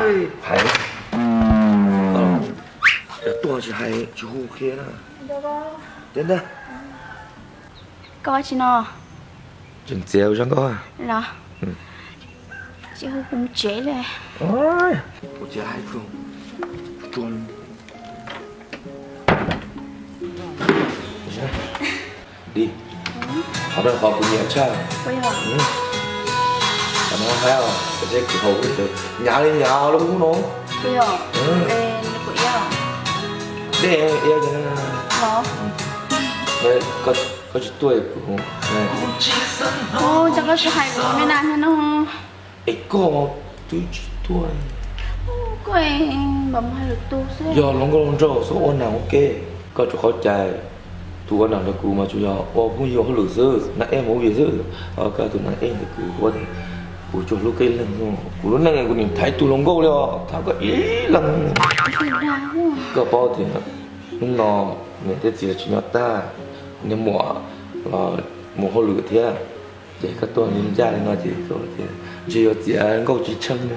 Hais, cov tuaj tsis hais tsis hu qhia na. Tiag ntag. Koj tsis no? Tseem txiav zog nkauj. Los, tsis hu kuv tsev li. Ua txiav hais tsuag tsuag. Di, qhov no qhov kuv nyiam tshaj. Qhov no hais os, seb kuv haus, nyav li nyav lub hnub no. Dej iab, koj tsis tuaj kuv. Cov koj tsis hais kuv me na thiab no. Es koj twb tsis tuaj. Koj mas mus hais lwm tus xwb. Yog hluas nkauj hluas nraug xub ua nas ua ke, koj tsuas qhov cai. Tus ua nas rau kuv mas tsuas yog ua phooj ywg hauj lwm xwb, nas ej mus ua xwb. Koj tus nas ej ntawm kuv ua, kuv tsuas hlub koj ib leeg. Kuv lub neej kuv nim thaiv tus hluas nkauj li os, thaiv koj ib leeg. Koj paub tias hnub no niam thiab txiv los tsis nyob tag, niag muam los mus hauj lwm thiab. Ces koj tuaj ncaj li no ces koj tias ntshe yuav txiav nkauj tsis tsheej li.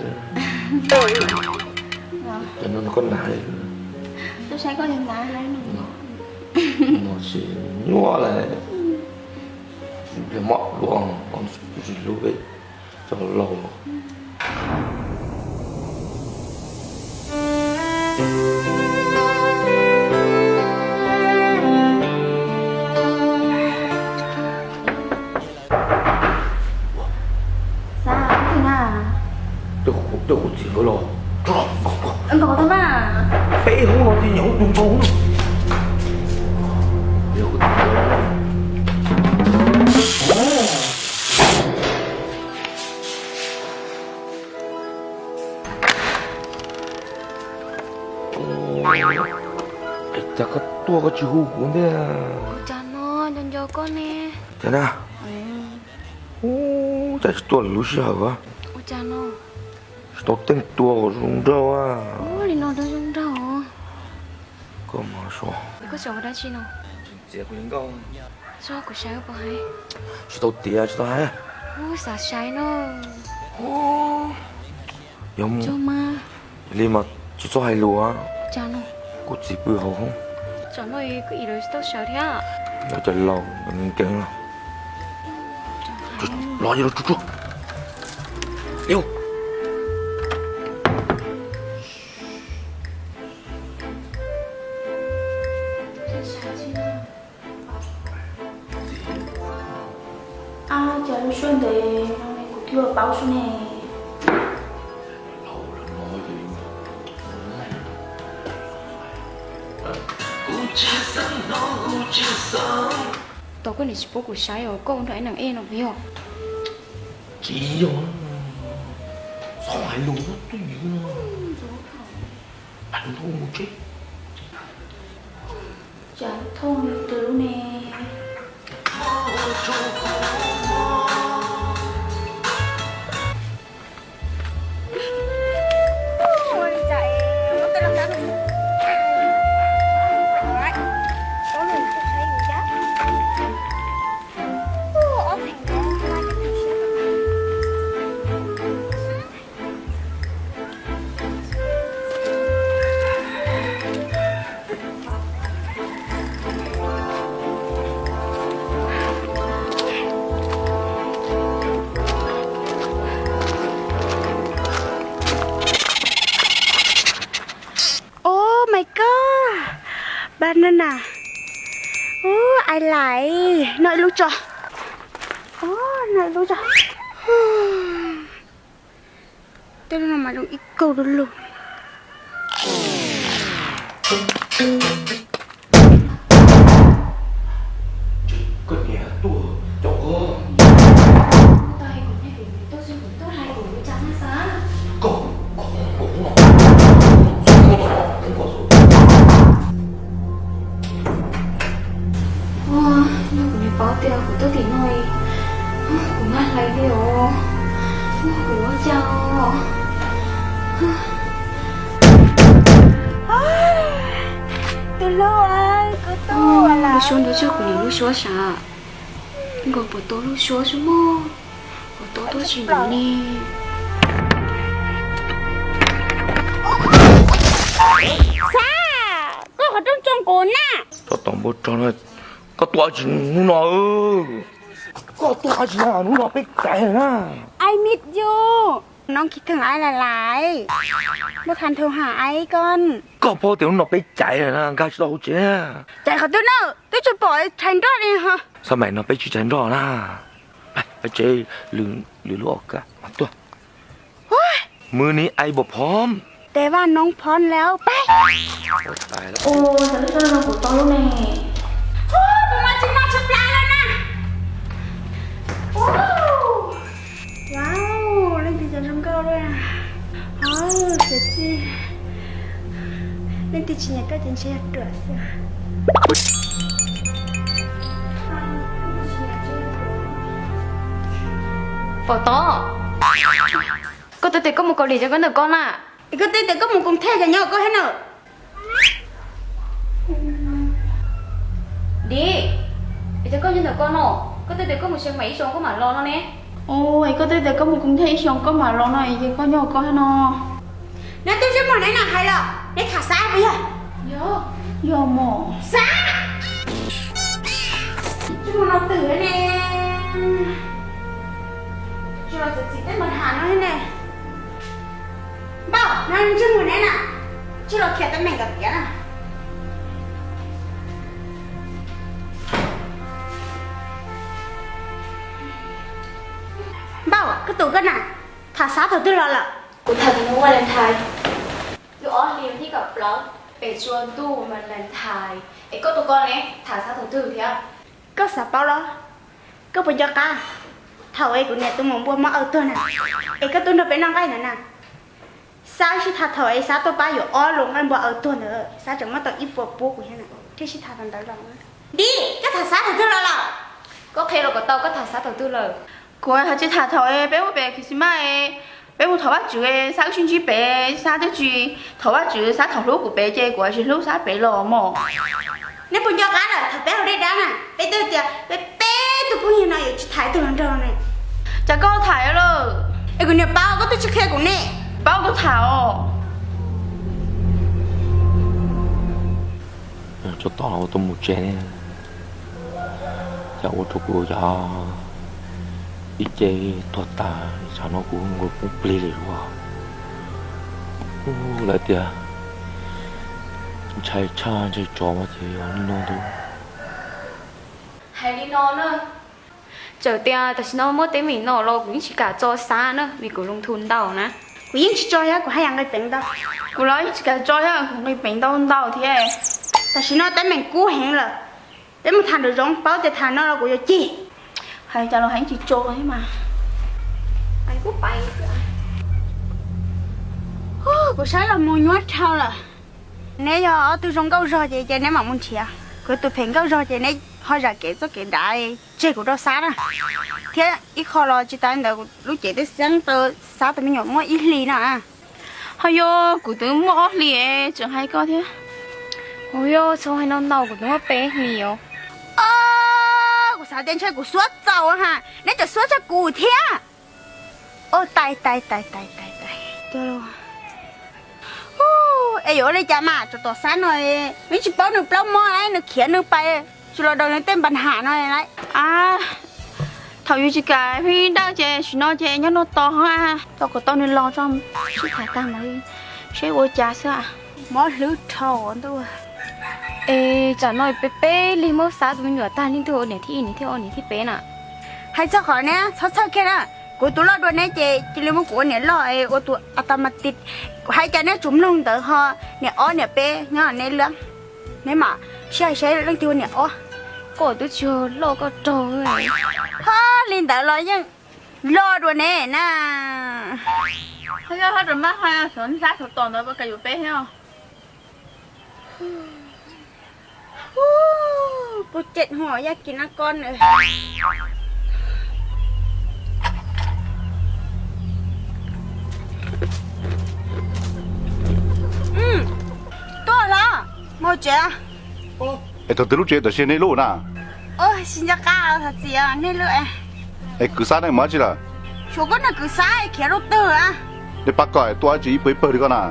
Cov no koj hnav li. No tsis nyuaj lawm. Pliag mom luaj, tsis hlub peb cov laus. Xav tus na. Coj kuv txiv nkawd los. Nkawd tau na. Peb hnub no ces nyuam qhuav tu nkaus na. Yog kuv txiv nkawd los. Es cas koj tuaj koj tsis hu kuv ntag? Ua cas no nco nco koj ne. Tiag na. Ua cas tsis tuaj lub sij hawm a? Ua cas no? Tsis tau teej tua kom zoo nraug a. Ua li no zoo nraug. Koj mas suav. Koj tseem ua dab tsi no? Txiav kuv li nkauj. Tso kuv saib puas hais. Tsis tau tiav tsis tau hais. Ua xav saib no. Yog mas. Li mas tsis txhob hais lus. Cas no? Kuv txiv pw hauv. Tsam no kuv ib los tsis tau sawv thiab. Yog cov laus nkees. Los, los tsuag tsuag. Liu. Ab, cas lub suab ntev no kuv twb yuav paub sub ne. Tau koj niam tsis pub kuv saib os, koj ua nrog ib neeg ej no puas yog? Tsis yog, txhob hais lus twj ywm. Hais lus mus tsev. Cas thooj li tus lub ne. Oh my god, banana. Ub, I like. Noj ib lub tso. Noj ib lub tso. Tej lub no mas zoo ib kaug du lug. Koj niam tuaj cov koj. Ua, yog kuv niam paub tias kuv tuaj tim no, kuv mag hlais li os. Kuv ua cas os. Tus hlub, kuv tuaj lub suab ntawd tsis yog kuv niam lub suab sav. Nkaus puas tau lub suab xwb mog, puas tau tuaj tsis ntawd ne. Txhob npau rog na, koj tuaj tsis hnub no. Koj tuaj tsis hnub no peb caiv lawm na. I miss you. Nov khi thwm ai lais lais. Npau thas thwm ham ai koj. Koj paub tias hnub no peb caiv lawm na, nkag tsis tau hauv tsev. Caiv qhov twg na, twb tsis pom rhais nroj li ho. Xab maim no peb tsis rhais nroj na. Peb tsev lwm lub os kas mas tuaj. Mws ni ai npau phom. Tes vaj noob phom lawm peb. Ua, cov lub sab no kuv tau lub ne. Kuv mas tsis noj tsis plab lawm na. Wow, leej twg cov zoo nkauj li. Ov, txiv txij, leej twg tsis nyiam koj ces ntshe yog ruam xwb. Pom tod, koj twb tias koj mus Kaus Lim ces koj nyob ntawm ko na. Es koj twb tias koj mus Koos Thej ces nyob koj thiab na. Dib, es cas koj nyob ntawm ko no? Koj twb tias koj mus Xeev Maim ib xyoos koj mam los no ne. Ua, es koj twb tias koj mus Koos Thej ib xyoos koj mam los no es koj nyob koj thiab no. Neb twb ntsej muag neb na hais los neb tham Xab puas yog? Yog mos. Xab, ntsej muag no twm ne. Tsis los txim txim tej npau thas no thiab ne. Npauj, no ntsej muag neb na, tsis los khiav teeb meem kom tiav na. Npauj, koj tus koj na, tham Xab thaum twg los lawm? Kuv tham tus nyob Valentine, lub ob hlis thib kaum plaub, pem tsua ntuj Valentine. Es koj tus koj ne, tham Xab thaum twg thiab? Koj xav paub los? Koj puas nco qab thaum es kuv niam tus maum npua mob aws tuag na, es koj tuaj nrog peb noj nqaij ntawd na? Xab sib tham thaum es Xab tuaj pab yuav ob luas nqaij npua aws tuag ntawd, Xab tseem muab tau ib puas pub kuv thiab na, thiaj sib tham thaum ntawd los. Dib, koj tham Xab thaum twg los lawm? Koj qhia los kom tau, koj tham Xab thaum twg lawm? Kuv hais tsis tham thaum es peb mus pem Christmas es peb mus thov Vajtswv es Xab wb sib ntsib pem, Xab twb tsis thov Vajtswv, Xab thov hlub kuv pem ces kuv tsis hlub Xab pem los mos. Neb puas nco qab lawm thaum peb hauv dej dab na, peb twb tias peb peb tug phooj ywg no yuav tsis tham ib tug hluas nraug ne. Cas koj tham lawm? Es kuv niam paub koj twb tsis qhia kuv ne. Paub koj tham os. Tso tod ua tau mus tsev ne, cas ua rau kuv cov ib ce tuag tas, tsam no kuv nkaus poob plig li ua. Lawv tias ntshai tshaj ntshai tsov mas ces yog li no ntag. Hais li no na, txawm tias tam sim no muab teeb meem no los kuv yeej tsis kam tso Xab na, vim kuv loo thu ntau na. Kuv yeej tsis tso thiab, kuv haj yam nqis peev ntau. Kuv los yeej tsis kam tso thiab, kuv nqis peev ntau ntau thiab. Tam sim no teeb meem kub heev lawm, peb mus tham nraum zoov, paub tias tham no los kuv yuav cig. Hais cas los hais tsis tso thiab mas. Kuv saib los mus nyuaj dhau lawm. Neb yog ob tug zoo nkauj zog ces, ces neb mam mus nrhiav. Kuv tus phem nkauj zog ces neb ho zam kev txoj kev dav tseg kuv rau Xab na. Thiab ib qho los tsis tas li ntawd, lub cev twb xeeb tau Xab tus me nyuam muaj ib hlis no. Ho yog kuv twb muaj ob hlis tseem hais koj thiab. Ua yog txhob hais no ntau, kuv twb muaj peb hlis os. Kuv xav tias ntshe kuv suab txaus ha, neb tseem suab tshaj kuv thiab. Ua tais tais tais tais tais tais. Es yuav ua li cas mas, tsov tom Xab no, nws tsis paub nws plaub mob, nws khiav nws pais, tsis los daws nws tej npa nham no lawm. A, thaum yus tsis kam pheej dawj ces sim no ces nyob no tos ho, tos kom tau nws los tso sib tham tag mus seb ua cas xwb. Mob hlwb dhau ntuj. Es tsam no peb peb leeg muab Xab tus me nyuam tag leej twg ua niam thib ib, niam thib ob, niam thib peb na? Hais txog qhov neb txhob txhawj kiag na. Kuv tus loj dua neb ces cia li muab kuv ua niam loj, ua tus a ta ma ti. Kuv hais cas neb tsuas mloog ntawd ho. Niam ob niam peb nyob neb lab, neb mam sib hais saib leej twg ua niam ob. Koj twb tsis loj koj raug. Ho li ntawd los yeej loj dua neb na. Ho yog ho rau mab ho xyov Xab xyov tom ntawd puas kam yuav peb thiab. Kuv cem ho yaj kis nab kob nws. Tuaj los, mus tsev. Es thaum twg lub tsev tam sim nej lub na? Tsis nco qab, thov txim, nej lub. Es kwv Xab ne mus dab tsi lawm? Xyov koj niag kwv Xab khiav rau twg a. Nej pab koj tuaj dab tsi ib pawg ib pawg li koj na?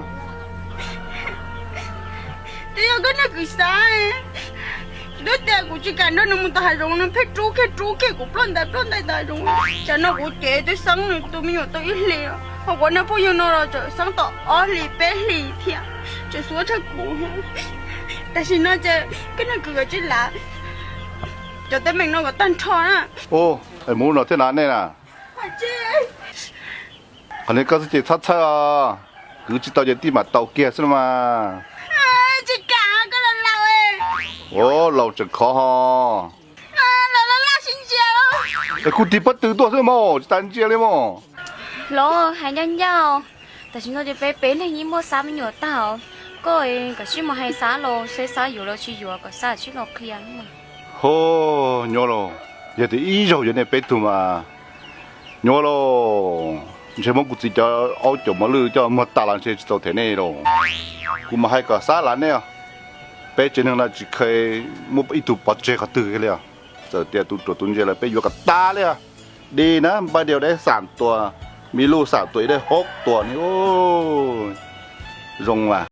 Twb yog Koj niag kwv Xab, twb tias kuv tsis kam nrog nws mus tom hav zoov, nws pheej rub kiag rub kiag kuv ploj ntais ploj ntais tom hav zoov. Tsam no kuv cev twb xeeb nws tus me nyuam tau ib hlis, ho kuv niag phooj ywg no los tseem xeeb tau ob hlis peb hlis thiab, tseem xuav tshaj kuv. Tam sim no ces koj niag kwv, koj tsij lav cov teeb meem no kom tag nrho na. Ub, es mus no thiab na nej na. Qhov no koj xwb ces txhob txhawj os, kwv tsis tau ces tij mam tau kiag xwb no mas. Tsis kam, koj los laus. Ua laus tseem khov ho. Es kuv tig pob tw tuaj xwb mog, tsis tas ntsia li mog. Los hais ncaj ncaj, tam sim no ces peb peb neeg yeej muaj Xab me nyuam tag os. Koj kom sib mus hais Xab los seb Xab yuav los tsis yuav kom Xab sib los qhia. Ho, nyuaj los, yog tias ib zaug yuav nej peb tug mas nyuaj los, ntshe muab kuv txiv cov aub caum mos lwj coj muag tas los ntshe tsis txaus them nej los. Kuv mas hais kom Xab lav nej, peb tsev neeg no tsis kheev muab ib tug pov tseg qhov twg li os. Txawm tias tus ruam tus ntse los peb yuav kom tas li os. Đi nab npaj diav deb xam tuas, mi luj xam tuas ib dej hauv tuas ni. Zoo mas.